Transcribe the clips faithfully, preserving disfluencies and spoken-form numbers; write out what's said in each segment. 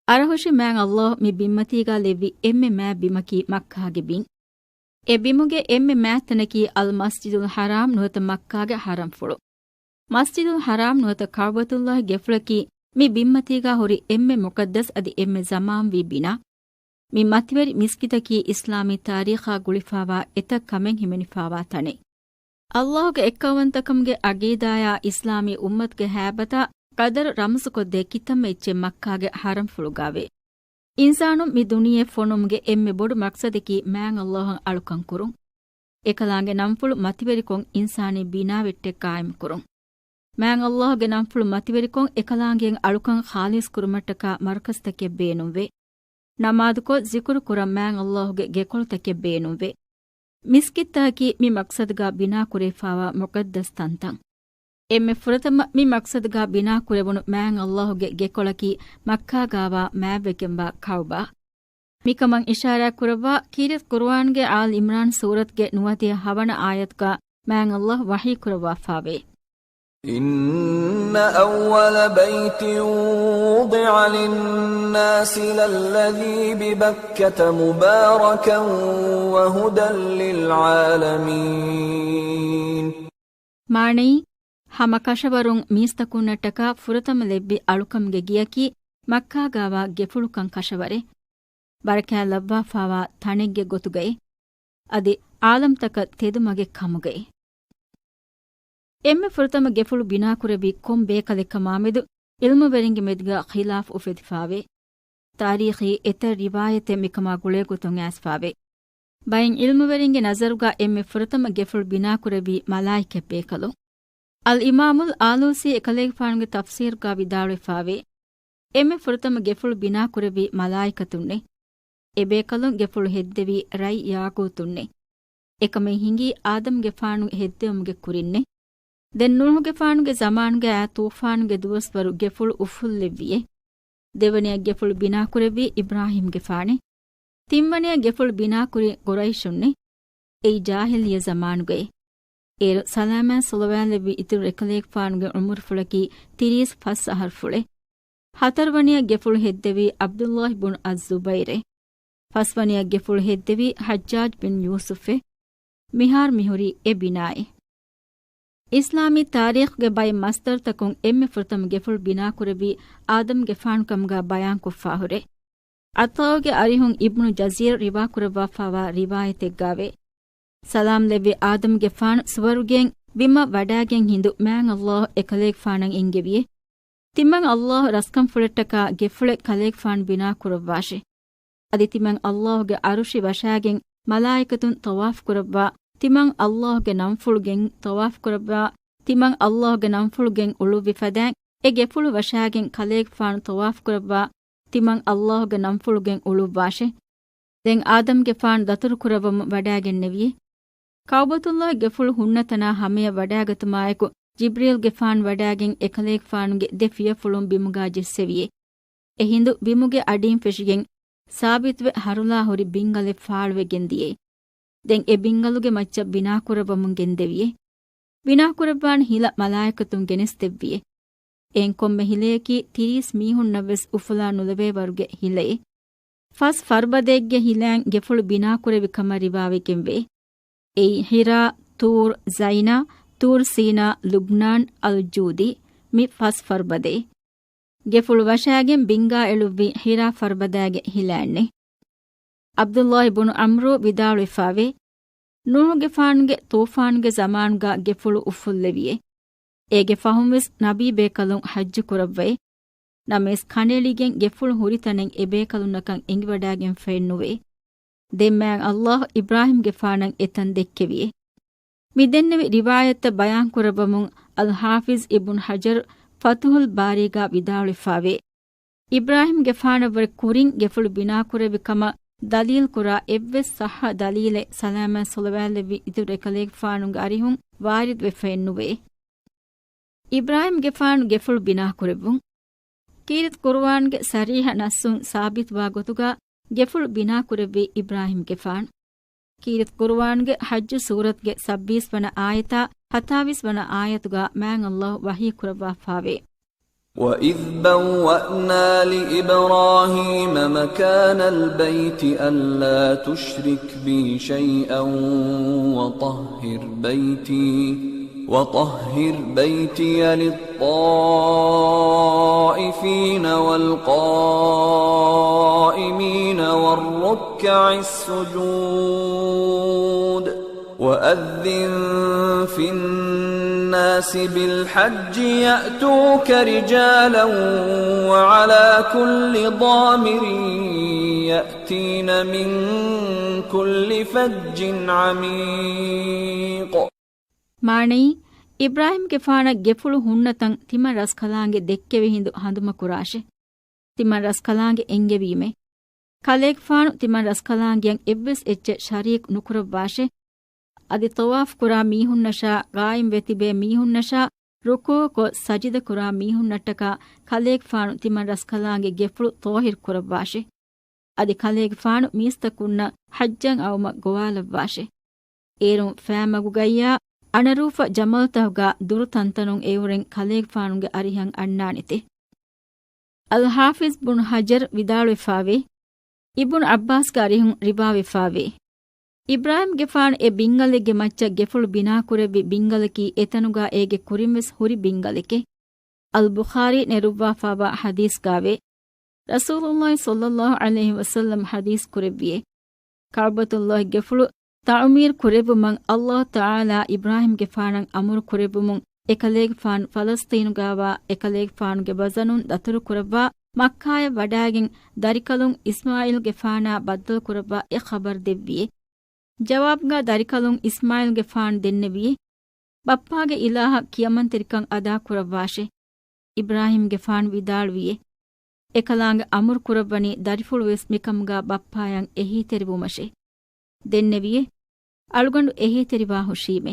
އަރަހުށި މާތް ﷲ މި ބިންމަތީގާ ލެއްވި އެންމެ މާތް ބިމަކީ މައްކާގެ ބިން. އެ ބިމުގެ އެންމެ މާތް ތަނަކީ އަލް މަސްޖިދުލް ޙަރާމް ނުވަތަ މައްކާގެ ޙަރަމްފުޅު. މަސްޖިދުލް ޙަރާމް ނުވަތަ ކަޢުބަތުﷲގެ ގެފުޅަކީ މި ބިންމަތީގާ ހުރި އެންމެ މުޤައްދަސް އަދި އެންމެ ޒަމާންވީ ބިނާ. މި މަތިވެރި މިސްކިތަކީ އިސްލާމީ ތާރީޚާ ގުޅިފާވާ އެތައް ކަމެއް ހިމެނިފާވާ ތަނެއް. ﷲގެ އެއްކައުވަންތަކަމުގެ ޢަޤީދާޔާ އިސްލާމީ އުއްމަތުގެ ހައިބަތާ ޤަދަރު ރަމްޒުކޮށްދޭ ކިތަންމެ އެއްޗެއް މައްކާގެ ޙަރަމްފުޅުގާވޭ. އިންސާނުން މި ދުނިޔެ ފޮނުމުގެ އެންމެ ބޮޑު މަޤްޞަދަކީ މާތް ﷲއަށް އަޅުކަން ކުރުން. އެކަލާނގެ ނަންފުޅު މަތިވެރިކޮށް އިންސާނީ ބިނާވެއްޓެއް ޤާއިމުކުރުން. މާތް ﷲގެ ނަންފުޅު މަތިވެރިކޮށް އެކަލާނގެއަށް އަޅުކަން ޚާލިޞް ކުރުމަށްޓަކާ މަރުކަޒުތަކެއް ބޭނުންވޭ. ނަމާދުކޮށް ޒިކުރު ކުރަން މާތް ﷲގެ ގެކޮޅުތަކެއް ބޭނުންވޭ. މިސްކިތްތަކަކީ މި މަޤްޞަދުގާ ބިނާކުރެވިފާވާ މުޤައްދަސް ތަންތަން. އެންމެ ފުރަތަމަ މި މަޤްޞަދުގާ ބިނާކުރެވުނު މާތް ﷲގެ ގެކޮޅަކީ މައްކާގާވާ މާތްވެގެންވާ ކަޢުބާ. މިކަމަށް އިޝާރާތްކުރައްވާ ކީރިތި ޤުރުއާންގެ އާލް ޢިމްރާން ސޫރަތުގެ ނުވަދިހަ ހަވަނަ އާޔަތުގާ މާތް ﷲ ވަޙީކުރައްވާފާވޭ. إن أول بيت وضع للناس للذي ببكة مباركا وهدى للعالمين. މާނައީ، ހަމަ ކަށަވަރުން މީސްތަކުންނަށްޓަކާ ފުރަތަމަ ލެއްވި އަޅުކަމުގެ ގެއަކީ މައްކާގާވާ ގެފުޅުކަން ކަށަވަރެއް. ބަރަކާތް ލައްވާފާވާ ތަނެއްގެ ގޮތުގައި. އަދި އާލަމްތަކަށް ތެދު މަގެއް ކަމުގައި. އެންމެ ފުރަތަމަ ގެފުޅު ބިނާކުރެއްވީ ކޮން ބޭކަލެއްކަމާމެދު ޢިލްމުވެރިންގެ މެދުގަ ޚިލާފު އުފެދިފާވޭ. ތާރީޚީ އެތައް ރިވާޔަތެއް މިކަމާ ގުޅޭގޮތުން އައިސްފާވޭ. ބައެއް ޢިލްމުވެރިންގެ ނަޒަރުގަ އެންމެ ފުރަތަމަ ގެފުޅު ބިނާކުރެއްވީ މަލާއިކަތް ބޭކަލުން. އަލް އިމާމުލް އާލޫސީ އެކަލޭގެފާނުގެ ތަފްސީރުގަ ވިދާޅުވެފާވޭ، އެންމެ ފުރަތަމަ ގެފުޅު ބިނާކުރެއްވީ މަލާއިކަތުންނޭ. އެބޭކަލުން ގެފުޅު ހެއްދެވީ ރަތް ޔާގޫތުންނޭ. އެކަމެއް ހިނގީ އާދަމްގެފާނު ހެއްދެވުމުގެ ކުރިންނޭ. ދެން ނޫޙުގެފާނުގެ ޒަމާނުގައި ތޫފާނުގެ ދުވަސްވަރު ގެފުޅު އުފުއްލެއްވިއޭ. ދެވަނަޔަށް ގެފުޅު ބިނާކުރެއްވީ އިބްރާހީމްގެފާނޭ. ތިންވަނަޔަށް ގެފުޅު ބިނާކުރީ ޤުރައިޝުންނޭ. އެއީ ޖާހިލިއްޔަ ޒަމާނުގައޭ. އޭރު ސަލާމާތް ޞަލަވާތްލެއްވި އިތުރު އެކަލޭގެފާނުގެ ޢުމުރުފުޅަކީ ތިރީސް ފަސް އަހަރުފުޅޭ. ހަތަރުވަނަޔަށް ގެފުޅު ހެއްދެވީ ޢަބްދުﷲ ބުން އައްޒުބައިރޭ. ފަސްވަނަޔަށް ގެފުޅު ހެއްދެވީ ޙައްޖާޖް ބިން ޔޫސުފޭ. މިހާރު މިހުރީ އެ ބިނާއޭ. އިސްލާމީ ތާރީޚުގެ ބައެއް މަސްދަރުތަކުން އެންމެ ފުރަތަމަ ގެފުޅު ބިނާކުރެއްވީ އާދަމްގެފާނުކަމުގަ ބަޔާންކޮށްފާހުރޭ. ޢަޠާއުގެ އަރިހުން އިބްނު ޖަޒީރް ރިވާކުރައްވާފާވާ ރިވާޔަތެއްގައިވޭ. ސަލާމް ލެއްވި އާދަމްގެފާނު ސުވަރުގެއިން ބިމަށް ވަޑާގެން ހިނދު މާތް ﷲ އެކަލޭގެފާނަށް އެންގެވިއޭ. ތިމަން ﷲ ރަސްކަންފުޅަށްޓަކާ ގެފުޅެއް ކަލޭގެފާނު ބިނާކުރައްވާށޭ. އަދި ތިމަން ﷲގެ ޢަރުޝި ވަށާގެން މަލާއިކަތުން ޠަވާފުކުރައްވާ، ތިމަން ﷲގެ ނަންފުޅުގެން ޠަވާފުކުރައްވާ، ތިމަން ﷲގެ ނަންފުޅުގެން އުޅުއްވި ފަދައިން އެ ގެފުޅު ވަށާގެން ކަލޭގެފާނު ޠަވާފުކުރައްވާ، ތިމަން ﷲގެ ނަންފުޅުގެން އުޅުއްވާށޭ. ދެން އާދަމްގެފާނު ދަތުރުކުރައްވަމުން ވަޑާގެންނެވިއޭ. ކަޢުބަތުﷲ ގެފުޅު ހުންނަ ތަނާ ހަމަޔަށް ވަޑާގަތުމާއެކު، ޖިބްރީލްގެފާނު ވަޑާގެން އެކަލޭގެފާނުގެ ދެ ފިޔަފުޅުން ބިމުގާ ޖެއްސެވިއޭ. އެހިނދު ބިމުގެ އަޑީން ފެށިގެން ސާބިތުވެ ހަރުލާ ހުރި ބިންގަލެއް ފާޅުވެގެން ދިޔައީ. ދެން އެ ބިންގަލުގެ މައްޗަށް ބިނާކުރައްވަމުން ގެންދެވިއޭ. ބިނާކުރައްވާން ހިލަ މަލާއިކަތުން ގެނެސްދެއްވިއޭ. އެއިން ކޮންމެ ހިލަޔަކީ ތިރީސް މީހުންނަށްވެސް އުފުލާ ނުލެވޭ ވަރުގެ ހިލައެއް. ފަސް ފަރުބަދައެއްގެ ހިލައިން ގެފުޅު ބިނާކުރެވި ކަމަށް ރިވާވެގެންވޭ. އެއީ ހިރާ، ތޫރް ޒައިނާ، ތޫރް ސީނާ، ލުބްނާން، އަލްޖޫދީ، މި ފަސް ފަރުބަދައޭ. ގެފުޅު ވަށާގެން ބިންގާ އެޅުއްވީ ހިރާ ފަރުބަދައިގެ ހިލައިންނޭ. ޢަބްދުﷲ ބުނު ޢަމްރޫ ވިދާޅުވެފާވޭ، ނޫޙުގެފާނުގެ ޠޫފާނުގެ ޒަމާނުގަ ގެފުޅު އުފުއްލެވިއޭ. އޭގެ ފަހުންވެސް ނަބީ ބޭކަލުން ޙައްޖު ކުރައްވައޭ. ނަމަވެސް ކަނޑައެޅިގެން ގެފުޅު ހުރި ތަނެއް އެބޭކަލުންނަކަށް އެނގިވަޑާގެންފައެއް ނުވޭ. ދެން މާތް ﷲ އިބްރާހީމްގެފާނަށް އެތަން ދެއްކެވިއޭ. މިދެންނެވި ރިވާޔަތްތައް ބަޔާންކުރައްވަމުން އަލް ޙާފިޒް އިބްނު ޙަޖަރު ފަތުޙުލް ބާރީގާ ވިދާޅުވެފާވޭ، އިބްރާހީމްގެފާނަށްވުރެ ކުރިން ގެފުޅު ބިނާކުރެއްވި ކަމަށް ދަލީލްކުރާ އެއްވެސް ޞައްޙަ ދަލީލެއް ސަލާމާތް ޞަލަވާތްލެއްވި އިތުރު އެކަލޭގެފާނުގެ އަރިހުން ވާރިދުވެފައެއް ނުވޭ. އިބްރާހީމްގެފާނު ގެފުޅު ބިނާކުރެއްވުން. ކީރިތި ޤުރުއާންގެ ސަރީޙަ ނައްޞުން ސާބިތުވާ ގޮތުގާ ގެފުޅު ބިނާކުރެއްވީ އިބްރާހީމްގެފާނު. ކީރިތި ޤުރުއާންގެ ޙައްޖު ސޫރަތުގެ ސައްބީސް ވަނަ އާޔަތާ ހަތާވީސް ވަނަ އާޔަތުގާ މާތް ﷲ ވަޙީކުރައްވާފާވޭ. وَإِذْ بَوَّأْنَا لِإِبْرَاهِيمَ مَكَانَ الْبَيْتِ أَلَّا تُشْرِكْ بِي شَيْئًا وَطَهِّرْ بَيْتِي، وَطَهِّرْ بَيْتِيَ لِلطَّائِفِينَ وَالْقَائِمِينَ وَالرُّكَّعِ السُّجُودِ. وَأَذِّن فِي النَّاسِ بِالْحَجِّ يَأْتُوكَ رِجَالًا وَعَلَىٰ كُلِّ ضَامِرٍ يَأْتِينَ مِن كُلِّ فَجٍّ عَمِيقٍ. މާނައީ، އިބްރާހީމްގެފާނަށް ގެފުޅު ހުންނަތަން ތިމަން ރަސްކަލާނގެ ދެއްކެވި ހިނދު ހަނދުމަކުރާށޭ. ތިމަން ރަސްކަލާނގެ އެންގެވީމޭ. ކަލޭގެފާނު ތިމަން ރަސްކަލާނގެއަށް އެއްވެސް އެއްޗެއް ޝަރީކު ނުކުރައްވާށޭ. އަދި ޠަވާފު ކުރާ މީހުންނަށާ، ޤާއިމްވެ ތިބޭ މީހުންނަށާ، ރުކޫޢުކޮށް ސަޖިދަ ކުރާ މީހުންނަށްޓަކާ ކަލޭގެފާނު ތިމަން ރަސްކަލާނގެ ގެފުޅު ޠާހިރު ކުރައްވާށޭ. އަދި ކަލޭގެފާނު މީސްތަކުންނަށް ޙައްޖަށް އައުމަށް ގޮވާލައްވާށޭ. އޭރުން ފައިމަގުގައްޔާ އަނަރޫފަ ޖަމަލްތަކުގާ ދުރު ތަންތަނުން އެއުރެން ކަލޭގެފާނުގެ އަރިހަށް އަންނާނެތެ. އަލްޙާފިޒް ބުން ޙަޖަރު ވިދާޅުވެފާވޭ، އިބްނު ޢައްބާސްގެ އަރިހުން ރިވާވެފާވޭ، އިބްރާހީމްގެފާނު އެ ބިންގަލެއްގެ މައްޗަށް ގެފުޅު ބިނާކުރެއްވި ބިންގަލަކީ އެތަނުގާ އޭގެ ކުރިންވެސް ހުރި ބިންގަލެކޭ. އަލްބުޚާރީ ނެރުއްވާފާވާ ޙަދީޘްގާވޭ، ރަސޫލުﷲ ޞައްލަﷲ ޢަލައިހި ވަސައްލަމް ޙަދީޘް ކުރެއްވިއޭ، ކަޢުބަތުﷲގެ ގެފުޅު ތަޢުމީރު ކުރެއްވުމަށް ﷲ ތަޢާލާ އިބްރާހީމްގެފާނަށް އަމުރު ކުރެއްވުމުން، އެކަލޭގެފާނު ފަލަސްޠީނުގާވާ އެކަލޭގެފާނުގެ ވަޒަނުން ދަތުރުކުރައްވާ، މައްކާޔަށް ވަޑާގެން ދަރިކަލުން އިސްމާޢީލްގެފާނާ ބައްދަލުކުރައްވާ އެ ޚަބަރު ދެއްވިއޭ. ޖަވާބުގާ ދަރިކަލުން އިސްމާޢީލްގެފާނު ދެންނެވިއޭ، ބައްޕާގެ އިލާހަށް ކިޔަމަންތެރިކަން އަދާކުރައްވާށޭ. އިބްރާހީމްގެފާނު ވިދާޅުވިއޭ، އެކަލާނގެ އަމުރު ކުރައްވަނީ ދަރިފުޅުވެސް މިކަމުގާ ބައްޕާޔަށް އެހީތެރިވުމަށޭ. ދެންނެވިއޭ، އަޅުގަނޑު އެހީތެރިވާ ހުށީމޭ.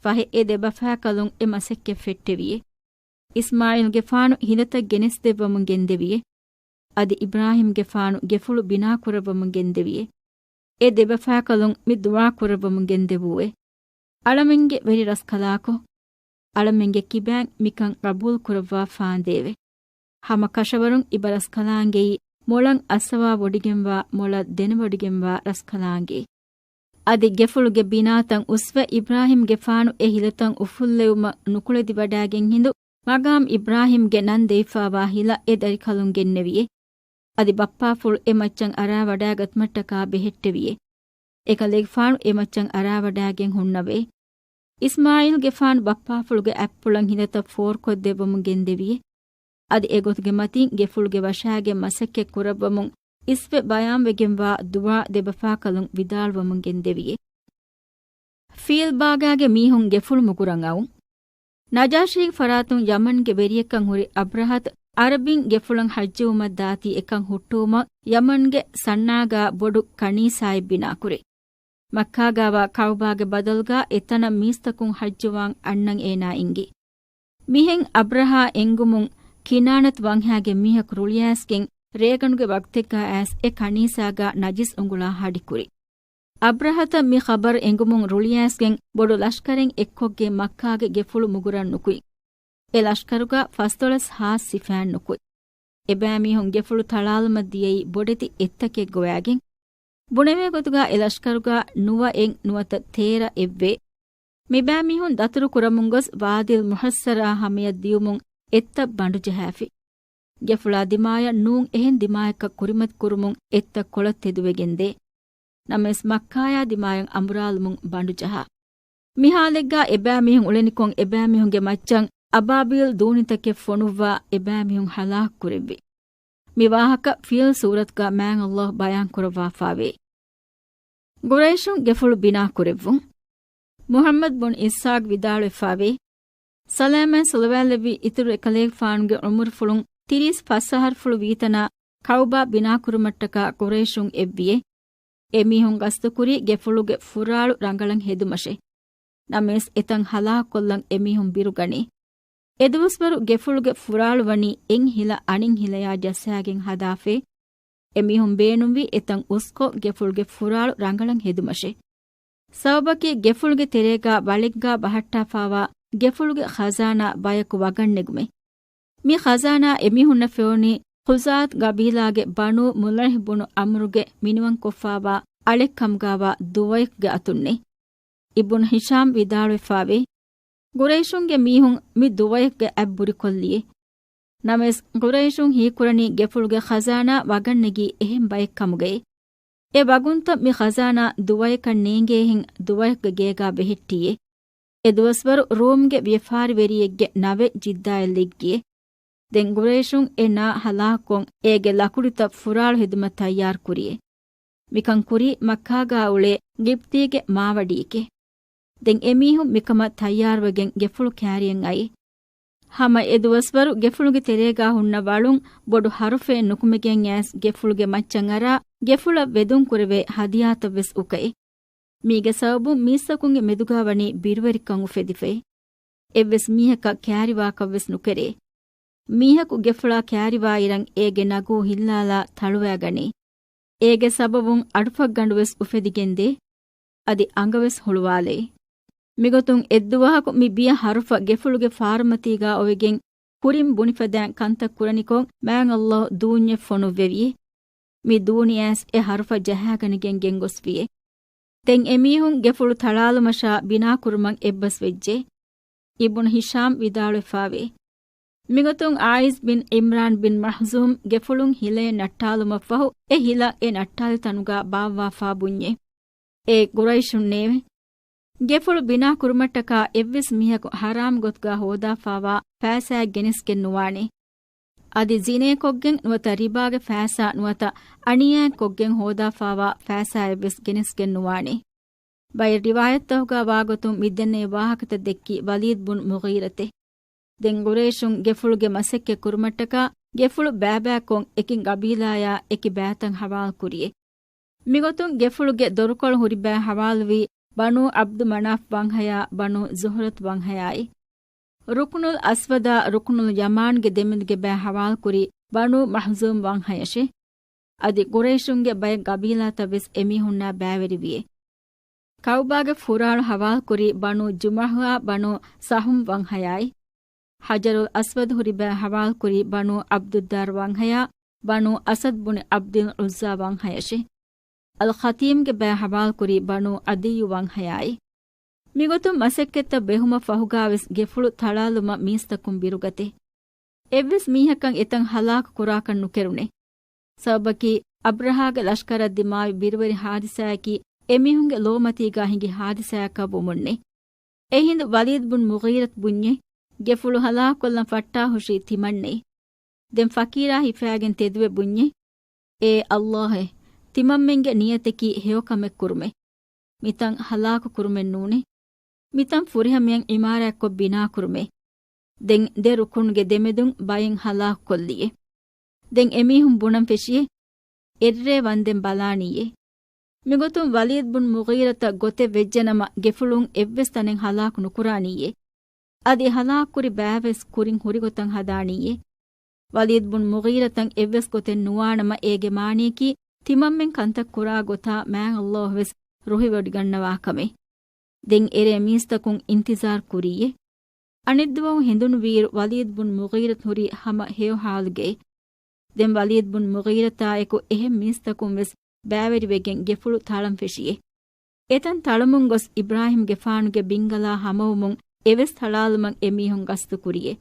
ފަހެ އެ ދެބަފާކަލުން އެ މަސައްކަތް ފެއްޓެވިއޭ. އިސްމާޢީލްގެފާނު ހިނދަތައް ގެނެސްދެއްވަމުން ގެންދެވިއޭ. އަދި އިބްރާހީމްގެފާނު ގެފުޅު ބިނާކުރައްވަމުން ގެންދެވިއޭ. އެ ދެބަފާކަލުން މި ދުޢާ ކުރައްވަމުން ގެންދެވޫއޭ. އަޅަމެންގެ ވެރި ރަސްކަލާކޮ! އަޅަމެންގެ ކިބައިން މިކަން ޤަބޫލު ކުރައްވާ ފާނދޭވެ. ހަމަ ކަށަވަރުން އިބަ ރަސްކަލާނގެއީ މޮޅަށް އައްސަވާވޮޑިގެންވާ، މޮޅަށް ދެނެވޮޑިގެންވާ ރަސްކަލާނގެ. އަދި ގެފުޅުގެ ބިނާތައް އުސްވެ އިބްރާހީމްގެފާނު އެ ހިލަތައް އުފުއްލެވުމަށް ނުކުޅެދިވަޑާގެން ހިނދު، މަގާމް އިބްރާހީމްގެ ނަން ދެވިފާވާ ހިލަ އެ ދަރިކަލުން ގެންނެވިއޭ. އަދި ބައްޕާފުޅު އެ މައްޗަށް އަރާވަޑާގަތުމަށްޓަކާ ބެހެއްޓެވިއޭ. އެކަލޭގެފާނު އެ މައްޗަށް އަރާވަޑާގެން ހުންނަވޭ. އިސްމާޢީލްގެފާނު ބައްޕާފުޅުގެ އަތްޕުޅަށް ހިނދަތައް ފޯރުކޮށްދެއްވަމުން ގެންދެވިއޭ. އަދި އެގޮތުގެ މަތިން ގެފުޅުގެ ވަށާގެން މަސައްކަތް ކުރައްވަމުން އިސްވެ ބަޔާންވެގެންވާ ދުޢާ ދެބަފާކަލުން ވިދާޅުވަމުން ގެންދެވިއޭ. ފީލްބާގާގެ މީހުން ގެފުޅު މުގުރަށް އައުން. ނަޖާޝީގެ ފަރާތުން ޔަމަންގެ ވެރިޔަކަށް ހުރި އަބްރަހަތު ޢަރަބިން ގެފުޅަށް ޙައްޖުވުމަށް ދާތީ އެކަން ހުއްޓުވުމަށް ޔަމަންގެ ސަންޢާގާ ބޮޑު ކަނީސާއެއް ބިނާކުރޭ. މައްކާގާވާ ކަޢުބާގެ ބަދަލުގާ އެތަނަށް މީސްތަކުން ޙައްޖުވާން އަންނަން އޭނާ އެންގި. މިހެން އަބްރަހާ އެނގުމުން ކިނާނަތު ވަންހާގެ މީހަކު ރުޅިއައިސްގެން ރޭގަނޑުގެ ވަގުތެއްގާ އައިސް އެ ކަނީސާގާ ނަޖިސް އުނގުޅާ ހަޑިކުރި. އަބްރަހަތަށް މި ޚަބަރު އެނގުމުން ރުޅިއައިސްގެން ބޮޑު ލަޝްކަރެއް އެއްކޮށްގެން މައްކާގެ ގެފުޅު މުގުރަށް ނުކުތް. އެ ލަޝްކަރުގާ ފަސްދޮޅަސް ހާސް ސިފައިން ނުކުތް. އެބައިމީހުން ގެފުޅު ތަޅާލުމަށް ދިޔައީ ބޮޑެތި އެއްތަކެއް ގޮވައިގެން. ބުނެވޭ ގޮތުގާ އެ ލަޝްކަރުގާ ނުވައެއް ނުވަތަ ތޭރަ އެއްވޭ. މިބައިމީހުން ދަތުރު ކުރަމުން ގޮސް ވާދީލް މުޙައްސަރާ ހަމަޔަށް ދިޔުމުން އެއްތައް ބަނޑު ޖަހާފި. ގެފުޅާ ދިމާޔަށް ނޫން އެހެން ދިމާޔަކަށް ކުރިމަތި ކުރުމުން އެއްތައް ކޮޅަށް ތެދުވެގެންދޭ. ނަމަވެސް މައްކާޔާ ދިމާޔަށް އަނބުރާލުމުން ބަނޑު ޖަހާ. މި ހާލެއްގާ އެބައިމީހުން އުޅެނިކޮށް އެބައިމީހުންގެ މައްޗަށް އަބާބީލް ދޫނިތަކެއް ފޮނުއްވާ އެބައިމީހުން ހަލާކު ކުރެއްވި. މި ވާހަކަ ފިއިލް ސޫރަތުގާ މާތް ﷲ ބަޔާން ކުރައްވާފާވޭ. ގުރައިޝުން ގެފުޅު ބިނާ ކުރެއްވުން. މުޙައްމަދު ބުން އިސްޙާޤް ވިދާޅުވެފާވޭ، ސަލާމަތް ޞަލަވާތްލެއްވި އިތުރު އެކަލޭގެފާނުގެ ޢުމުރުފުޅުން ތިރީސް ފަސް އަހަރުފުޅު ވީތަނާ ކަޢުބާ ބިނާކުރުމަށްޓަކާ ޤުރައިޝުން އެއްވިއޭ. އެމީހުން ގަސްދުކުރީ ގެފުޅުގެ ފުރާޅު ރަނގަޅަށް ހެދުމަށޭ. ނަމަވެސް އެތަން ހަލާކުކޮށްލަން އެމީހުން ބިރުގަނީ. އެދުވަސްވަރު ގެފުޅުގެ ފުރާޅު ވަނީ އެއް ހިލަ އަނެއް ހިލަޔާ ޖައްސާގެން ހަދާފައި. އެމީހުން ބޭނުންވީ އެތަން އުސްކޮށް ގެފުޅުގެ ފުރާޅު ރަނގަޅަށް ހެދުމަށޭ. ސަބަބަކީ ގެފުޅުގެ ތެރޭގާ ވަޅެއްގާ ބަހައްޓާފާވާ ގެފުޅުގެ ޚަޒާނާ ބަޔަކު ވަގަށް ނެގުމޭ. މި ޚަޒާނާ އެމީހުންނަށް ފެނުނީ ޚުޒާޢަތު ޤަބީލާގެ ބަނޫ މުޟްޢިމް ބުނު ޢަމްރުގެ މިނިވަންކޮށްފާވާ އަޅެއްކަމުގާވާ ޟުވައިޚްގެ އަތުންނޭ. އިބްނު ހިޝާމް ވިދާޅުވެފާވޭ، ޤުރައިޝުންގެ މީހުން މި ޟުވައިޚްގެ އަތް ބުރިކޮށްލިއޭ. ނަމަވެސް، ޤުރައިޝުން ހީކުރަނީ ގެފުޅުގެ ޚަޒާނާ ވަގަށްނެގީ އެހެން ބައެއް ކަމުގައޭ. އެ ވަގުންތައް މި ޚަޒާނާ ޟުވައިޚަށް ނޭނގޭހެން ޟުވައިޚްގެ ގޭގާ ބެހެއްޓީއޭ. އެ ދުވަސްވަރު ރޫމްގެ ވިޔަފާރިވެރިއެއްގެ ނަވެއް ޖިއްދާއަށް ލެއްގިއޭ. ދެން ޤުރައިޝުން އެ ނާ ހަލާކުކޮށް، އޭގެ ލަކުޑިތައް ފުރާޅު ހެދުމަށް ތައްޔާރު ކުރިއޭ. މިކަން ކުރީ މައްކާގާ އުޅޭ ގިބްތީގެ މާވަޑިއެކޭ. ދެން އެމީހުން މިކަމަށް ތައްޔާރުވެގެން ގެފުޅު ކައިރިއަށް އައީ. ހަމަ އެ ދުވަސްވަރު ގެފުޅުގެ ތެރޭގާ ހުންނަ ވަޅުން ބޮޑު ހަރުފައެއް ނުކުމެގެން އައިސް ގެފުޅުގެ މައްޗަށް އަރާ، ގެފުޅަށް ވެދުން ކުރެވޭ ހަދިޔާތައް ވެސް އުކައޭ. މީގެ ސަބަބުން މީސްތަކުންގެ މެދުގާ ވަނީ ބިރުވެރިކަން އުފެދިފައި. އެއްވެސް މީހަކަށް ކައިރިވާކަށް ވެސް ނުކެރޭ. މީހަކު ގެފުޅާ ކައިރިވާއިރަށް އޭގެ ނަގޫ ހިއްލާލާ ތަޅުވައިގަނޭ. އޭގެ ސަބަބުން އަޑުފަށްގަނޑު ވެސް އުފެދިގެންދޭ. އަދި އަނގަ ވެސް ހުޅުވާލޭ. މިގޮތުން އެއްދުވަހަކު މި ބިޔަ ހަރުފަ ގެފުޅުގެ ފާރުމަތީގާ އޮވެގެން ކުރިން ބުނިފަދައިން ކަންތައް ކުރަނިކޮށް، މާތް ﷲ ދޫންޏެއް ފޮނުއްވެވިއޭ. މި ދޫނި އައިސް އެ ހަރުފަ ޖަހާގަނެގެން ގެންގޮސްފިއޭ. ދެން އެމީހުން ގެފުޅު ތަޅާލުމަށާ ބިނާކުރުމަށް އެއްބަސްވެއްޖެ. އިބްނު ހިޝާމް ވިދާޅުވެފާވޭ، މިގޮތުން އާއިޒް ބިން ޢިމްރާން ބިން މަޚްޒޫމް ގެފުޅުން ހިލައެއް ނައްޓާލުމަށްފަހު، އެ ހިލަ އެ ނައްޓާލި ތަނުގާ ބާއްވާފާ ބުންޏޭ. އޭ ޤުރައިޝުންނޭވެ! ގެފުޅު ބިނާ ކުރުމަށްޓަކާ އެއްވެސް މީހަކު ޙަރާމް ގޮތުގާ ހޯދާފާވާ ފައިސާއެއް ގެނެސްގެން ނުވާނެ. އަދި ޒިނޭކޮށްގެން ނުވަތަ ރިބާގެ ފައިސާ ނުވަތަ އަނިޔާއެއްކޮށްގެން ހޯދާފާވާ ފައިސާއެއްވެސް ގެނެސްގެން ނުވާނެ. ބައެއް ރިވާޔަތްތަކުގާ ވާގޮތުން މިދެންނެވި ވާހަކަތައް ދެއްކީ ވަލީދު ބުން މުޣީރަތޭ. ދެން ޤުރައިޝުން ގެފުޅުގެ މަސައްކަތް ކުރުމަށްޓަކާ ގެފުޅު ބައިބައިކޮށް އެކި ޤަބީލާޔާ އެކި ބައިތައް ޙަވާލު ކުރިއޭ. މިގޮތުން ގެފުޅުގެ ދޮރުކޮޅު ހުރި ބައި ޙަވާލުވީ ބަނޫ ޢަބްދު މަނާފް ވަންހަޔާ ބަނޫ ޒުހުރަތު ވަންހަޔާއި. ރުކުނުލް އަސްވަދާ ރުކުނުލް ޔަމާންގެ ދެމެދުގެ ބައި ޙަވާލު ކުރީ ބަނޫ މަޚްޒޫމް ވަންހަޔަށޭ. އަދި ޤުރައިޝުންގެ ބައެއް ޤަބީލާތައް ވެސް އެމީހުންނާ ބައިވެރިވިއޭ. ކަޢުބާގެ ފުރާޅު ޙަވާލު ކުރީ ބަނޫ ޖުމަޙުއާ ބަނޫ ސަހުމް ވަންހަޔާއި. ޙަޖަރުލް އަސްވަދު ހުރި ބައި ޙަވާލު ކުރީ ބަނޫ ޢަބްދުއްދާރް ވަންހަޔާ ބަނޫ އަސަދް ބުނި ޢަބްދިލް ޢުއްޒާ ވަންހަޔަށޭ. އަލް ޚަތީމްގެ ބައި ޙަވާލު ކުރީ ބަނޫ ޢަދިއްޔު ވަންހަޔާއި. މިގޮތުން މަސައްކަތްތައް ބެހުމަށް ފަހުގާވެސް ގެފުޅު ތަޅާލުމަށް މީސްތަކުން ބިރުގަތޭ. އެއްވެސް މީހަކަށް އެތަން ހަލާކު ކުރާކަށް ނުކެރުނޭ. ސަބަބަކީ އަބްރަހާގެ ލަޝްކަރަށް ދިމާވި ބިރުވެރި ހާދިސާއަކީ އެމީހުންގެ ލޯމަތީގާ ހިނގި ހާދިސާއަކަށް ވުމުންނޭ. އެހިނދު ވަލީދު ބުން މުޣީރަތު ބުންޏޭ، ގެފުޅު ހަލާކުކޮށްލަން ފައްޓާހުށީ ތިމަންނޭ. ދެން ފަޤީރާ ހިފައިގެން ތެދުވެ ބުންޏޭ، އޭ ﷲ އޭ! ތިމަންމެންގެ ނިޔަތަކީ ހެޔޮކަމެއް ކުރުމޭ. މިތަން ހަލާކު ކުރުމެއް ނޫނޭ. މިތަން ފުރިހަމަޔަށް ޢިމާރާތްކޮށް ބިނާކުރުމޭ. ދެން ދެ ރުކުންގެ ދެމެދުން ބައެއް ހަލާކުކޮށްލިއޭ. ދެން އެމީހުން ބުނަން ފެށިއޭ، އެއްރޭ ވަންދެން ބަލާނީއޭ. މިގޮތުން ވަލީދު ބުން މުޣީރަތަށް ގޮތެއް ވެއްޖެނަމަ، ގެފުޅުން އެއްވެސް ތަނެއް ހަލާކު ނުކުރާނީއޭ. އަދި ހަލާކުކުރި ބައިވެސް ކުރިން ހުރިގޮތަށް ހަދާނީއޭ. ވަލީދު ބުން މުޣީރަތަށް އެއްވެސް ގޮތެއް ނުވާނަމަ، އޭގެ މާނަޔަކީ ތިމަންމެން ކަންތައް ކުރާ ގޮތާ މާތް ﷲ ވެސް ރުހިވޮޑިގަންނަވާކަމޭ. ދެން އެރޭ މީސްތަކުން އިންތިޒާރު ކުރީއޭ. އަނެއްދުވަހު ހެނދުނު ވީއިރު ވަލީދު ބުން މުޣީރަތު ހުރީ ހަމަ ހެޔޮ ހާލުގައި. ދެން ވަލީދު ބުން މުޣީރަތާއެކު އެހެން މީސްތަކުން ވެސް ބައިވެރިވެގެން ގެފުޅު ތަޅަން ފެށިއޭ. އެތަން ތަޅަމުން ގޮސް އިބްރާހީމްގެފާނުގެ ބިންގަލާ ހަމަވުމުން އެވެސް ތަޅާލުމަށް އެމީހުން ގަސްތު ކުރިއޭ.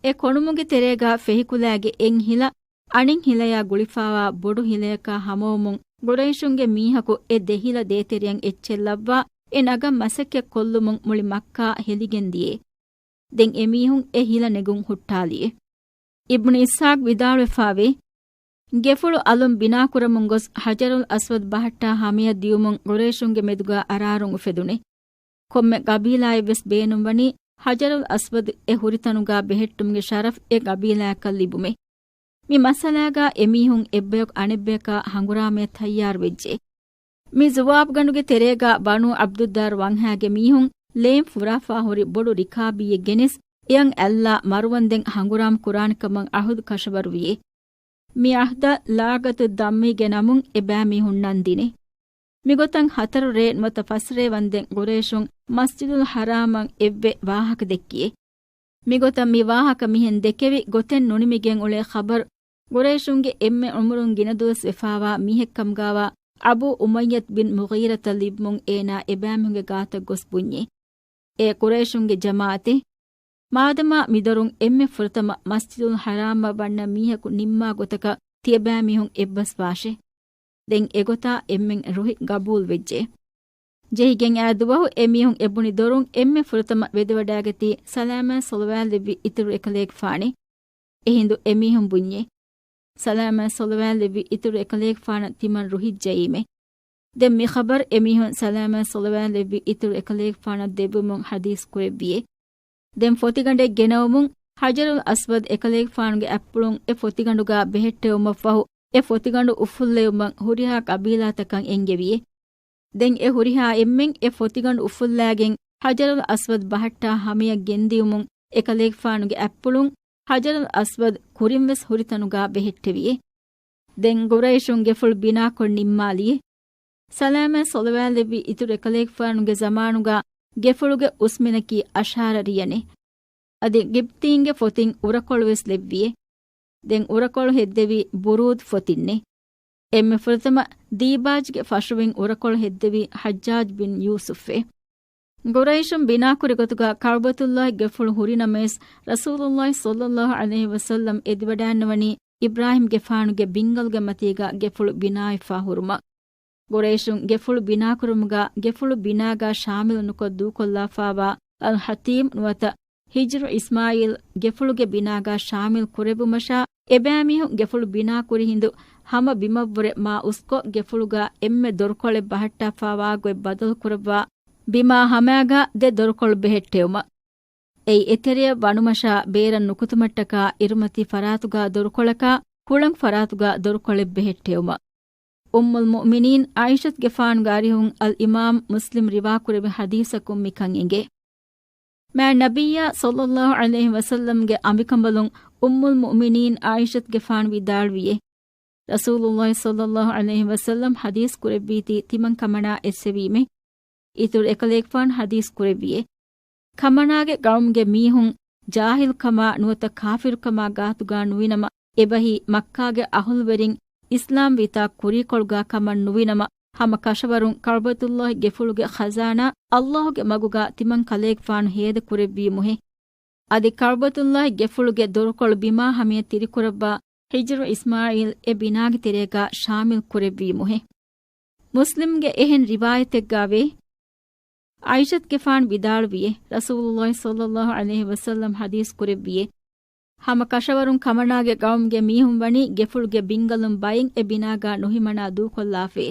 އެ ކޮނުމުގެ ތެރޭގާ ފެހިކުލައިގެ އެއް ހިލަ އަނެއް ހިލަޔާ ގުޅިފާވާ ބޮޑު ހިލަޔަކާ ހަމަވުމުން ޤުރައިޝުންގެ މީހަކު އެ ދެ ހިލަ ދޭތެރެއަށް އެއްޗެއް ލައްވާ އެ ނަގަން މަސައްކަތް ކޮށްލުމުން މުޅި މައްކާ ހެލިގެން ދިޔޭ. ދެން އެމީހުން އެ ހިލަ ނެގުން ހުއްޓާލިއޭ. އިބްނު އިސްޙާޤް ވިދާޅުވެފާވޭ، ގެފުޅު އަލުން ބިނާކުރަމުން ގޮސް ޙަޖަރުލް އަސްވަދު ބަހައްޓާ ހަމަޔަށް ދިޔުމުން ޤުރައިޝުންގެ މެދުގާ އަރާރުން އުފެދުނޭ. ކޮންމެ ޤަބީލާއެއްވެސް ބޭނުންވަނީ ޙަޖަރުލް އަސްވަދު އެ ހުރިތަނުގާ ބެހެއްޓުމުގެ ޝަރަފް އެ ޤަބީލާއަކަށް ލިބުމޭ. މި މައްސަލާގާ އެމީހުން އެއްބަޔަކު އަނެއްބަޔަކާ ހަނގުރާމަޔަށް ތައްޔާރުވެއްޖެ. މި ޒުވާބުގަނޑުގެ ތެރޭގާ ބަނޫ ޢަބްދުއްދާރު ވަންހާގެ މީހުން ލޭން ފުރާފާ ހުރި ބޮޑު ރިކާބީއެއް ގެނެސް، އެޔަށް އައްލާ މަރުވަންދެން ހަނގުރާމަ ކުރާނެކަމަށް ޢަހުދު ކަށަވަރުވިއޭ. މި ޢަހްދަށް ލާގަތު ދައްމީގެ ނަމުން އެބައިމީހުން ނަން ދިނޭ. މިގޮތަށް ހަތަރު ރޭ ނުވަތަ ފަސް ރޭ ވަންދެން ޤުރައިޝުން މަސްޖިދުލް ޙަރާމަށް އެއްވެ ވާހަކަ ދެއްކިއޭ. މިގޮތަށް މި ވާހަކަ މިހެން ދެކެވި ގޮތެއް ނުނިމިގެން އުޅޭ ޚަބަރު، ގުރައިޝުންގެ އެންމެ އުމުރުން ގިނަ ދުވަސް ވެފާވާ މީހެއްކަމުގާވާ އަބޫ އުމައްޔަތް ބިން މުޣީރަތަށް ލިބުމުން އޭނާ އެބައިމީހުންގެ ގާތަށް ގޮސް ބުންޏޭ، އޭ ޤުރައިޝުންގެ ޖަމާޢަތެއް! މާދަމާ މި ދޮރުން އެންމެ ފުރަތަމަ މަސްޖިދުލް ޙަރާމްއަށް ވަންނަ މީހަކު ނިންމާ ގޮތަކަށް ތިޔަބައިމީހުން އެއްބަސްވާށޭ. ދެން އެގޮތާ އެންމެން ރުހި ގަބޫލުވެއްޖެ. ޖެހިގެން އާ ދުވަހު އެމީހުން އެބުނި ދޮރުން އެންމެ ފުރަތަމަ ވެދެވަޑައިގަތީ ސަލާމާތް ޞަލަވާތްލެއްވި އިތުރު އެކަލޭގެފާނޭ. އެހިނދު އެމީހުން ބުންޏޭ، ސަލާމާތް ޞަލަވާތްލެއްވި އިތުރު އެކަލޭގެފާނަށް ތިމަން ރުހިއްޖައީމޭ. ދެން މި ޚަބަރު އެމީހުން ސަލާމާތް ޞަލަވާތްލެއްވި އިތުރު އެކަލޭގެފާނަށް ދެއްވުމުން ޙަދީޘް ކުރެއްވިއޭ. ދެން ފޮތިގަނޑެއް ގެނައުމުން ޙަޖަރުލް އަސްވަދު އެކަލޭގެފާނުގެ އަތްޕުޅުން އެ ފޮތިގަނޑުގާ ބެހެއްޓެވުމަށްފަހު އެ ފޮތިގަނޑު އުފުއްލެވުމަށް ހުރިހާ ޤަބީލާތަކަށް އެންގެވިއޭ. ދެން އެ ހުރިހާ އެންމެން އެ ފޮތިގަނޑު އުފުއްލާގެން ޙަޖަރުލް އަސްވަދު ބަހައްޓާ ހަމަޔަށް ގެންދިޔުމުން އެކަލޭގެފާނުގެ އަތްޕުޅުން ޙަޖަރުލް އަސްވަދު ކުރިންވެސް ހުރި ތަނުގާ ބެހެއްޓެވިއޭ. ދެން ގުރައިޝުން ގެފުޅު ބިނާކޮށް ނިންމާލިއޭ. ސަލާމާތް ޞަލަވާތްލެއްވި އިތުރު އެކަލޭގެފާނުގެ ޒަމާނުގާ ގެފުޅުގެ އުސްމިނަކީ އަޝާރަ ރިޔަނޭ. އަދި ގިބްތީންގެ ފޮތިން އުރަކޮޅުވެސް ލެއްވިއޭ. ދެން އުރަކޮޅު ހެއްދެވީ ބުރޫދު ފޮތިންނޭ. އެންމެ ފުރަތަމަ ދީބާޖްގެ ފަށުވިން އުރަކޮޅު ހެއްދެވީ ޙައްޖާޖް ބިން ޔޫސުފޭ. ގުރައިޝުން ބިނާކުރި ގޮތުގާ ކަޢުބަތުﷲ ގެފުޅު ހުރި ނަމަވެސް، ރަސޫލުﷲ ޞައްލަﷲ ޢަލައިހި ވަސައްލަމް އެދިވަޑައިންނަވަނީ އިބްރާހީމްގެފާނުގެ ބިންގަލުގެ މަތީގާ ގެފުޅު ބިނާވެފާ ހުރުމަށް. ގުރައިޝުން ގެފުޅު ބިނާކުރުމުގާ ގެފުޅު ބިނާގާ ޝާމިލު ނުކޮށް ދޫކޮށްލާފާވާ އަލް ޙަތީމް ނުވަތަ ހިޖްރު އިސްމާޢީލް ގެފުޅުގެ ބިނާގާ ޝާމިލް ކުރެއްވުމަށާ، އެބައިމީހުން ގެފުޅު ބިނާކުރި ހިނދު ހަމަ ބިމަށްވުރެ މާ އުސްކޮށް، ގެފުޅުގާ އެންމެ ދޮރުކޮޅެއް ބަހައްޓާފާވާ ގޮތް ބަދަލުކުރައްވާ، ބިމާ ހަމައިގާ ދެ ދޮރުކޮޅު ބެހެއްޓެވުމަށް. އެއީ އެތެރެއަށް ވަނުމަށާ ބޭރަށް ނުކުތުމަށްޓަކާ އިރުމަތީ ފަރާތުގާ ދޮރުކޮޅަކާ ހުޅަނގު ފަރާތުގާ ދޮރުކޮޅެއް ބެހެއްޓެވުމަށް. އުއްމުލް މުއުމިނީން ޢާއިޝަތުގެފާނުގެ އަރިހުން އަލްއިމާމް މުސްލިމް ރިވާކުރެއްވި ޙަދީޘަކުން މިކަން އެނގޭ. މާތް ނަބިއްޔާ ޞައްލަﷲ ޢަލައިހި ވަސައްލަމްގެ އަނބިކަނބަލުން އުއްމުލް މުއުމިނީން ޢާއިޝަތުގެފާނު ވިދާޅުވިއޭ، ރަސޫލުﷲ ޞައްލަﷲ ޢަލައިހި ވަސައްލަމް ޙަދީޘް ކުރެއްވީތީ ތިމަން ކަމަނާ އެއްސެވީމޭ. އިތުރު އެކަލޭގެފާނު ޙަދީޘް ކުރެއްވިއޭ، ކަމަނާގެ ޤައުމުގެ މީހުން ޖާހިލްކަމާ ނުވަތަ ކާފިރުކަމާ ގާތުގާ ނުވިނަމަ، އެބަހީ މައްކާގެ އަހުލުވެރިން އިސްލާމް ވިތާ ކުރީކޮޅުގާ ކަމަށް ނުވިނަމަ، ހަމަ ކަށަވަރުން ކަޢުބަތުﷲ ގެފުޅުގެ ޚަޒާނާ ﷲ ގެ މަގުގާ ތިމަން ކަލޭގެފާނު ހޭދަ ކުރެއްވީމުހޭ. އަދި ކަޢުބަތުﷲ ގެފުޅުގެ ދޮރުކޮޅު ބިމާ ހަމަޔަށް ތިރިކުރައްވާ ހިޖްރު އިސްމާޢީލް އެ ބިނާގެ ތެރޭގާ ޝާމިލް ކުރެއްވީމުހޭ. މުސްލިމްގެ އެހެން ރިވާޔަތެއްގާވޭ، ޢާއިޝަތުގެފާނު ވިދާޅުވިއޭ، ރަސޫލުﷲ ޞައްލަﷲ ޢަލައިހި ވަސައްލަމް ޙަދީޘް ކުރެއްވިއޭ، ހަމަ ކަށަވަރުން ކަމަނާގެ ޤައުމުގެ މީހުން ވަނީ ގެފުޅުގެ ބިންގަލުން ބައިން އެ ބިނާގާ ނުހިމަނާ ދޫކޮށްލާފައޭ.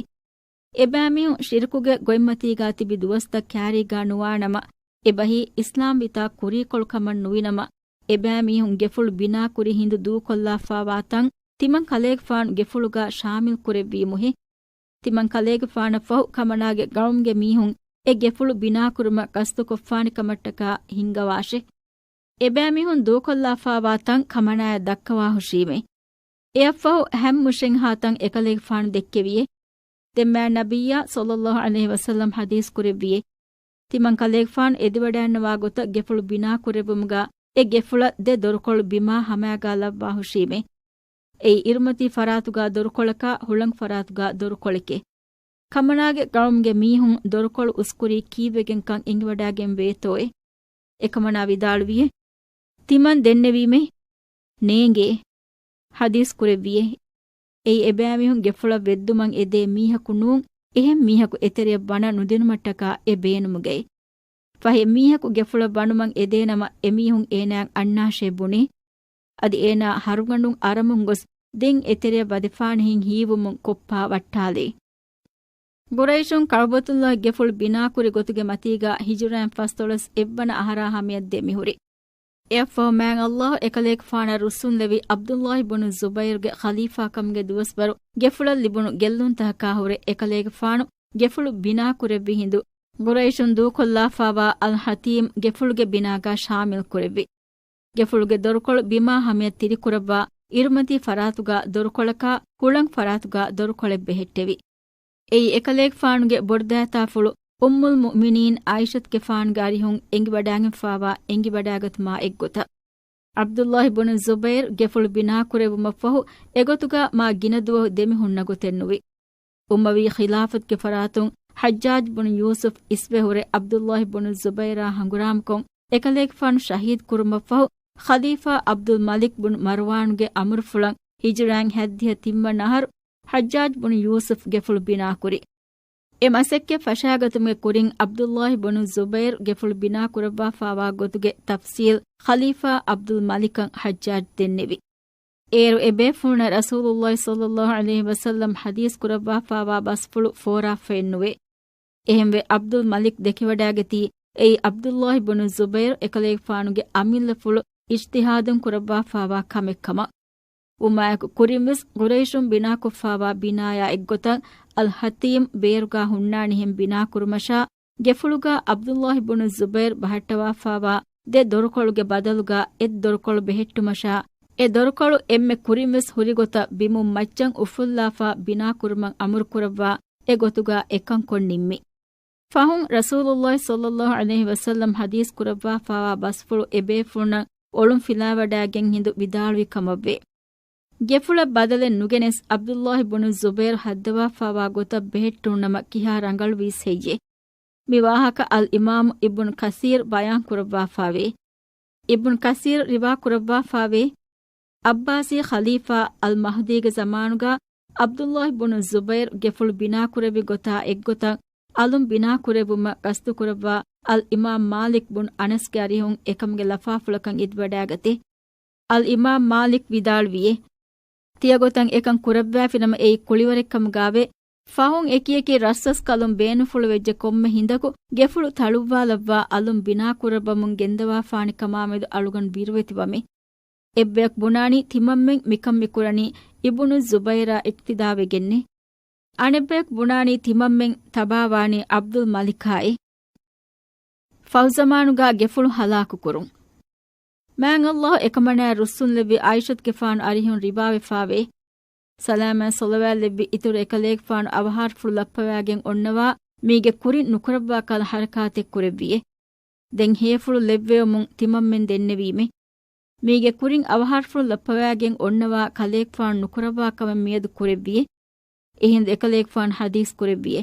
އެބައިމީހުން ޝިރުކުގެ ގޮތްމަތީގާ ތިބި ދުވަސްތައް ކާރީގާ ނުވާނަމަ، އެބަހީ އިސްލާމް ވިތާ ކުރީކޮޅު ކަމަށް ނުވިނަމަ، އެބައިމީހުން ގެފުޅު ބިނާކުރި ހިނދު ދޫކޮށްލާފާވާ ތަން ތިމަން ކަލޭގެފާނު ގެފުޅުގާ ޝާމިލް ކުރެއްވީމުހޭ. ތިމަން ކަލޭގެފާނަށްފަހު ކަމަނާގެ ޤައުމުގެ މީހުން އެ ގެފުޅު ބިނާކުރުމަށް ޤަޞްދުކޮށްފާނެ ކަމަށްޓަކާ ހިންގަވާށޭ. އެބައިމީހުން ދޫކޮށްލާފާވާ ތަން ކަމަނާޔަށް ދައްކަވާހުށީމޭ. އެއަށްފަހު ހަމް މުށެންހާ ތަން އެކަލޭގެފާނު ދެއްކެވިއޭ. ދެން މާތް ނަބިއްޔާ ޞައްލަﷲ ޢަލައިހި ވަސައްލަމް ޙަދީޘް ކުރެއްވިއޭ، ތިމަން ކަލޭގެފާނު އެދިވަޑައިންނަވާ ގޮތަށް ގެފުޅު ބިނާކުރެއްވުމުގާ އެ ގެފުޅަށް ދެ ދޮރުކޮޅު ބިމާ ހަމައިގާ ލައްވާހުށީމޭ. އެއީ އިރުމަތީ ފަރާތުގާ ދޮރުކޮޅަކާ ހުޅަނގު ފަރާތުގާ ދޮރުކޮޅެކޭ. ކަމަނާގެ ޤައުމުގެ މީހުން ދޮރުކޮޅު އުސްކުރީ ކީއްވެގެންކަން އެނގިވަޑައިގެން ވޭތޯއޭ؟ އެކަމަނާ ވިދާޅުވިއޭ، ތިމަން ދެންނެވީމޭ. ނޭނގޭ. ޙަދީޘް ކުރެއްވިއޭ، އެއީ އެބައިމީހުން ގެފުޅަށް ވެއްދުމަށް އެދޭ މީހަކު ނޫން، އެހެން މީހަކު އެތެރެއަށް ވަނަ ނުދިނުމަށްޓަކާ އެ ބޭނުމުގައި. ފަހެ މީހަކު ގެފުޅަށް ވަނުމަށް އެދޭނަމަ އެމީހުން އޭނާއަށް އަންނާށޭ ބުނީ. އަދި އޭނާ ހަރުގަނޑުން އަރަމުން ގޮސް ދެން އެތެރެއަށް ވަދެފާނެހެން ހީވުމުން ކޮއްޕާ ވައްޓާލީ. ގުރައިޝުން ކަޢުބަތުﷲ ގެފުޅު ބިނާކުރި ގޮތުގެ މަތީގާ ހިޖުރައިން ފަސްދޮޅަސް އެއްވަނަ އަހަރާ ހަމަޔަށް ދެމިހުރި. އެއަށްފަހު މާތް ﷲ އެކަލޭގެފާނަށް ރުއްސުންލެވި ޢަބްދުﷲ ބުނު ޒުބައިރުގެ ޚަލީފާކަމުގެ ދުވަސްވަރު ގެފުޅަށް ލިބުނު ގެއްލުންތަކަކާ ހުރެ އެކަލޭގެފާނު ގެފުޅު ބިނާކުރެއްވި ހިނދު، ގުރައިޝުން ދޫކޮށްލާފާވާ އަލް ޙަތީމް ގެފުޅުގެ ބިނާގާ ޝާމިލް ކުރެއްވި. ގެފުޅުގެ ދޮރުކޮޅު ބިމާ ހަމަޔަށް ތިރިކުރައްވާ އިރުމަތީ ފަރާތުގާ ދޮރުކޮޅަކާ ހުޅަނގު ފަރާތުގާ ދޮރުކޮޅެއް ބެހެއްޓެވި. އެއީ އެކަލޭގެފާނުގެ ބޮޑުދައިތާފުޅު އުއްމުލް މުއުމިނީން ޢާއިޝަތުގެފާނުގެ އަރިހުން އެނގިވަޑާގެންފާވާ އެނގިވަޑާގަތުމާ އެއްގޮތަށް. ޢަބްދުﷲ ބުނު ޒުބައިރު ގެފުޅު ބިނާކުރެއްވުމަށްފަހު، އެގޮތުގަ މާ ގިނަ ދުވަހު ދެމި ހުންނަ ގޮތެއްނުވި. އުއްމަވީ ޚިލާފަތުގެ ފަރާތުން ޙައްޖާޖް ބުނު ޔޫސުފް އިސްވެ ހުރެ ޢަބްދުﷲ ބުނު ޒުބައިރާ ހަނގުރާމަކޮށް، އެކަލޭގެފާނު ޝަހީދު ކުރުމަށްފަހު، ޚަލީފާ ޢަބްދުލް މަލިކް ބުނު މަރުވާނުގެ އަމުރުފުޅަށް ހިޖުރައިން ހައްދިހަ ތިންވަނަ އަހަރު ޙައްޖާޖް ބުނު ޔޫސުފް ގެފުޅު ބިނާކުރި. އެ މަސައްކަތް ފަށާގަތުމުގެ ކުރިން ޢަބްދުﷲ ބުނު ޒުބައިރު ގެފުޅު ބިނާކުރައްވާފާވާ ގޮތުގެ ތަފްސީލް ޚަލީފާ ޢަބްދުލް މަލިކަށް ޙައްޖާޖް ދެންނެވި. އޭރު އެ ބޭފުޅުންނަށް ރަސޫލުﷲ ޞައްލަﷲ ޢަލައިހި ވަސައްލަމް ޙަދީޘް ކުރައްވާފާވާ ބަސްފުޅު ފޯރާފައެއްނުވޭ. އެހެންވެ، ޢަބްދުލް މަލިކް ދެކެވަޑާގަތީ، އެއީ ޢަބްދުﷲ ބުނު ޒުބައިރު އެކަލޭގެފާނުގެ އަމިއްލަފުޅު އިޖްތިހާދުން ކުރައްވާފާވާ ކަމެއް ކަމަށް. އުމާއެކު ކުރިންވެސް ޤުރައިޝުން ބިނާކޮށްފާވާ ބިނާޔާ އެއްގޮތަށް އަލް ޙަތީމް ބޭރުގާ ހުންނާނެހެން ބިނާކުރުމަށާ، ގެފުޅުގާ ޢަބްދުﷲ ބުނު ޒުބައިރު ބަހައްޓަވާފާވާ ދެ ދޮރުކޮޅުގެ ބަދަލުގާ އެއް ދޮރުކޮޅު ބެހެއްޓުމަށާ، އެ ދޮރުކޮޅު އެންމެ ކުރިންވެސް ހުރިގޮތަށް ބިމުން މައްޗަށް އުފުއްލާފާ ބިނާކުރުމަށް އަމުރުކުރައްވާ އެ ގޮތުގާ އެކަންކޮށް ނިންމި. ފަހުން ރަސޫލުﷲ ޞައްލަﷲ ޢަލައިހި ވަސައްލަމް ޙަދީޘް ކުރައްވާފާވާ ބަސްފުޅު އެ ބޭފުޅުންނަށް އޮޅުން ފިލާވަޑައިގެން ހިނދު ވިދާޅުވި ކަމަށްވޭ. ގެފުޅަށް ބަދަލެއް ނުގެނެސް ޢަބްދުﷲ ބުނު ޒުބައިރު ހައްދަވާފާވާ ގޮތަށް ބެހެއްޓުނުނަމަ ކިހާ ރަނގަޅުވީސް ހެއްޔޭ؟ މި ވާހަކަ އަލް އިމާމު އިބްނު ކަސީރު ބަޔާން ކުރައްވާފާވޭ. އިބްނު ކަސީރު ރިވާ ކުރައްވާފާވޭ، ޢައްބާސީ ޚަލީފާ އަލް މަހްދީގެ ޒަމާނުގާ ޢަބްދުﷲ ބުނު ޒުބައިރު ގެފުޅު ބިނާކުރެއްވި ގޮތާ އެއްގޮތަށް އަލުން ބިނާކުރެއްވުމަށް ގަސްތުކުރައްވާ އަލް އިމާމް މާލިކް ބުން އަނަސްގެ އަރިހުން އެކަމުގެ ލަފާފުޅަކަށް އެދިވަޑައިގަތޭ. އަލް އިމާމް މާލިކް ވިދާޅުވިއޭ، ތިޔަގޮތަށް އެކަން ކުރައްވާފިނަމަ އެއީ ކުޅިވަރެއްކަމުގާވޭ، ފަހުން އެކިއެކި ރަސްރަސްކަލުން ބޭނުފުޅުވެއްޖެ ކޮންމެ ހިނދަކު ގެފުޅު ތަޅުއްވާލައްވާ އަލުން ބިނާކުރައްވަމުން ގެންދަވާފާނެ ކަމާމެދު އަޅުގަނޑު ބިރުވެތިވަމޭ. އެއްބަޔަކު ބުނާނީ ތިމަންމެން މިކަން މިކުރަނީ އިބުނު ޒުބައިރާ އިޤްތިދާވެގެންނޭ. އަނެއްބަޔަކު ބުނާނީ ތިމަންމެން ތަބާވާނީ ޢަބްދުލް މަލިކާއޭ. ފަހުޒަމާނުގާ ގެފުޅު ހަލާކުކުރުން. މާތް ﷲ އެކަމަނާ ރުއްސުންލެއްވި ޢާއިޝަތުގެފާނު އަރިހުން ރިވާވެފާވޭ. ސަލާމާތް ޞަލަވާތްލެއްވި އިތުރު އެކަލޭގެފާނު އަވަހާރަފުޅު ލައްޕަވާގެން އޮންނަވާ މީގެ ކުރިން ނުކުރައްވާ ކަލަ ޙަރަކާތެއް ކުރެއްވިއޭ. ދެން ހޭފުޅު ލެއްވެވުމުން ތިމަންމެން ދެންނެވީމޭ. މީގެ ކުރިން އަވަހާރަފުޅު ލައްޕަވާގެން އޮންނަވާ ކަލޭގެފާނު ނުކުރައްވާ ކަމެއް މިއަދު ކުރެއްވިއޭ. އެހިނދު އެކަލޭގެފާނު ޙަދީޘް ކުރެއްވިއޭ.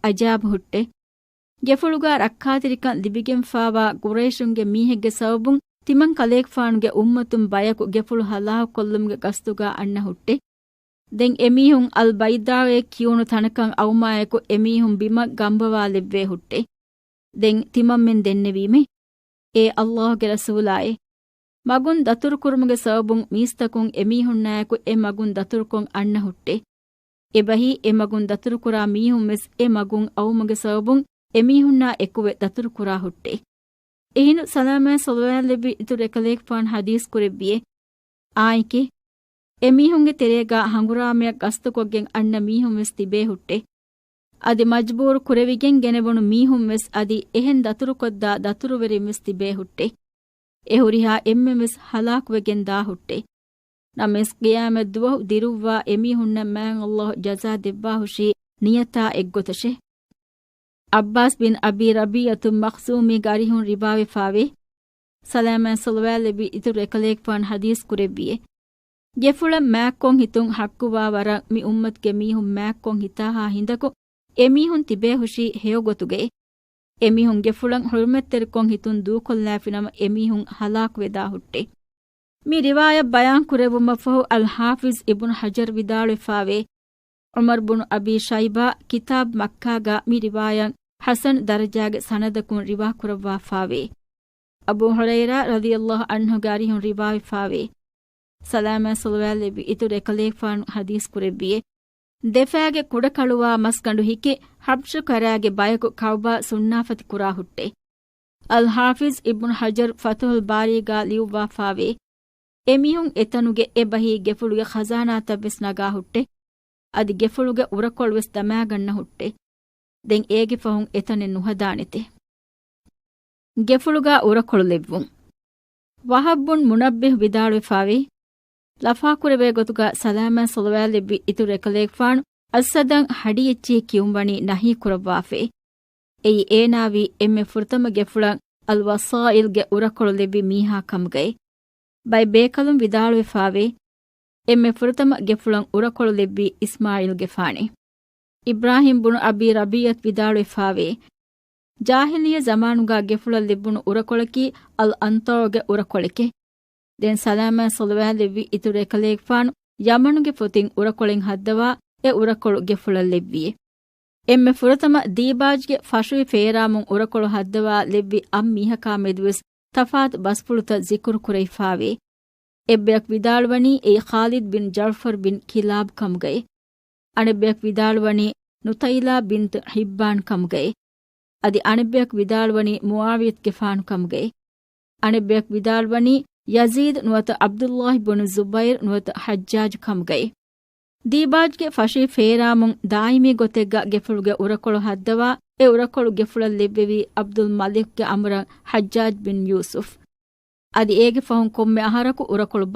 އަޖާބު ހުއްޓޭ. ގެފުޅުގާ ރައްކާތެރިކަން ލިބިގެންފާވާ ޤުރައިޝުންގެ މީހެއްގެ ސަބަބުން ތިމަން ކަލޭގެފާނުގެ އުއްމަތުން ބަޔަކު ގެފުޅު ހަލާކުކޮށްލުމުގެ ގަސްތުގާ އަންނަ ހުއްޓޭ. ދެން އެމީހުން އަލް ބައިޟާއޭ ކިޔުނު ތަނަކަށް އައުމާއެކު އެމީހުން ބިމަށް ގަނބަވާލެއްވޭ ހުއްޓޭ. ދެން ތިމަންމެން ދެންނެވީމޭ. އޭ ﷲ ގެ ރަސޫލާއޭ! މަގުން ދަތުރުކުރުމުގެ ސަބަބުން މީސްތަކުން އެމީހުންނާއެކު އެ މަގުން ދަތުރުކޮށް އަންނަ ހުއްޓޭ. އެބަހީ އެ މަގުން ދަތުރުކުރާ މީހުންވެސް އެ މަގުން އައުމުގެ ސަބަބުން އެމީހުންނާ އެކުވެ ދަތުރުކުރާ ހުއްޓޭ. އެހިނދު ސަލާމާތް ޞަލަވާތްލެއްވި އިތުރު އެކަލޭގެފާނު ޙަދީޘް ކުރެއްވިއޭ. އާނއެކޭ. އެމީހުންގެ ތެރޭގާ ހަނގުރާމަޔަށް ގަސްތުކޮށްގެން އަންނަ މީހުންވެސް ތިބޭ ހުއްޓޭ. އަދި މަޖްބޫރު ކުރެވިގެން ގެނެވުނު މީހުންވެސް އަދި އެހެން ދަތުރުކޮށްދާ ދަތުރުވެރިންވެސް ތިބޭ ހުއްޓޭ. އެ ހުރިހާ އެންމެންވެސް ހަލާކުވެގެން ދާ ހުއްޓޭ. ނަމަވެސް ޤިޔާމަތް ދުވަހު ދިރުއްވާ އެމީހުންނަށް މާތް ﷲ ޖަޒާ ދެއްވާހުށީ ނިޔަތާ އެއްގޮތަށޭ. ޢައްބާސް ބިން އަބީ ރަބީޢަތު މަޚްޒޫމީގެ އަރިހުން ރިވާވެފާވޭ. ސަލާމާތް ޞަލަވާތްލެއްވި އިތުރު އެކަލޭގެފާނު ޙަދީޘް ކުރެއްވިއޭ. ގެފުޅަށް މާތްކޮށް ހިތުން ޙައްޤުވާ ވަރަށް މި އުއްމަތުގެ މީހުން މާތްކޮށް ހިތާހާ ހިނދަކު އެމީހުން ތިބޭހުށީ ހެޔޮގޮތުގައޭ. އެމީހުން ގެފުޅަށް ޙުރުމަތްތެރިކޮށް ހިތުން ދޫކޮށްލާފިނަމަ އެމީހުން ހަލާކުވެދާ ހުއްޓޭ. މި ރިވާޔަތް ބަޔާން ކުރެއްވުމަށްފަހު އަލް ޙާފިޒް އިބްނު ޙަޖަރު ވިދާޅުވެފާވޭ، ޢުމަރު ބުނު އަބީ ޝައިބާ ކިތާބު މައްކާގާ މި ރިވާޔަތް ޙަސަން ދަރަޖާގެ ސަނަދަކުން ރިވާކުރައްވާފާވޭ. އަބޫ ހުރައިރާ ރަޟިޔަﷲ ޢަންހުގެ އަރިހުން ރިވާވެފާވޭ. ސަލާމާތް ޞަލަވާތްލެއްވި އިތުރު އެކަލޭގެފާނު ޙަދީޘް ކުރެއްވިއޭ. ދެފައިގެ ކުޑަކަޅުވާ މަސްގަނޑު ހިކި ޙަބްޝު ކަރާގެ ބަޔަކު ކަޢުބާ ސުންނާފަތި ކުރާ ހުއްޓޭ. އަލް ޙާފިޒް އިބްނު ޙަޖަރު ފަތުޙުލް ބާރީގާ ލިޔުއްވާފާވޭ. އެމީހުން އެތަނުގެ އެބަހީ ގެފުޅުގެ ޚަޒާނާތައްވެސް ނަގާ ހުއްޓޭ. އަދި ގެފުޅުގެ އުރަކޮޅުވެސް ދަމާގަންނަ ހުއްޓޭ. ދެން އޭގެ ފަހުން އެތަނެއް ނުހަދާނެތޭ. ގެފުޅުގާ އުރަކޮޅު ލެއްވުން. ވަހަބް ބުން މުނައްބިހު ވިދާޅުވެފާވޭ، ލަފާކުރެވޭ ގޮތުގާ ސަލާމާތް ޞަލަވާތްލެއްވި އިތުރު އެކަލޭގެފާނު އައްސަދަން ހަޑި އެއްޗިހި ކިޔުން ވަނީ ނަހީ ކުރައްވާފައި. އެއީ އޭނާވީ އެންމެ ފުރަތަމަ ގެފުޅަށް އަލް ވަސާއިލްގެ އުރަކޮޅު ލެއްވި މީހާ ކަމުގައި. ބައެއް ބޭކަލުން ވިދާޅުވެފާވޭ، އެންމެ ފުރަތަމަ ގެފުޅަށް އުރަކޮޅު ލެއްވީ އިސްމާއީލްގެފާނޭ. އިބްރާހީމް ބުނު އަބީ ރަބީޢަތު ވިދާޅުވެފާވޭ، ޖާހިލިއްޔަ ޒަމާނުގަ ގެފުޅަށް ލެއްވުނު އުރަކޮޅަކީ އަލް އަންޠާއުގެ އުރަކޮޅެކޭ. ދެން ސަލާމާ ޞަލަވާތް ލެއްވި އިތުރު އެކަލޭގެފާނު ޔަމަނުގެ ފޮތިން އުރަކޮޅެއް ހައްދަވާ އެ އުރަކޮޅު ގެފުޅަށް ލެއްވިއޭ. އެންމެ ފުރަތަމަ ދީބާޖްގެ ފަށުވި ފޭރާމުން އުރަކޮޅު ހައްދަވާ ލެއްވި އަށް މީހަކާ މެދުވެސް ތަފާތު ބަސްފުޅުތައް ޒިކުރު ކުރެވިފާވޭ. އެއްބަޔަކު ވިދާޅުވަނީ އެއީ ޚާލިދް ބިން ޖަޢުފަރް ބިން ކިލާބް ކަމުގައި. އަނެއްބަޔަކު ވިދާޅުވަނީ ނުތައިލާ ބިންތު ޙިއްބާން ކަމުގައި. އަދި އަނެއްބަޔަކު ވިދާޅުވަނީ މުޢާވިޔަތުގެފާނު ކަމުގައި. އަނެއްބަޔަކު ވިދާޅުވަނީ ޔަޒީދު ނުވަތަ ޢަބްދުﷲ ބުނު ޒުބައިރު ނުވަތަ ޙައްޖާޖު ކަމުގައި. ދީބާޖްގެ ފަށި ފޭރާމުން ދާއިމީ ގޮތެއްގަ ގެފުޅުގެ އުރަކޮޅު ހައްދަވާ، އެ އުރަކޮޅު ގެފުޅަށް ލެއްވެވީ ޢަބްދުލް މަލިކްގެ އަމުރަށް ޙައްޖާޖް ބިން ޔޫސުފް. އަދި އޭގެ ފަހުން ކޮންމެ އަހަރަކު އުރަކޮޅު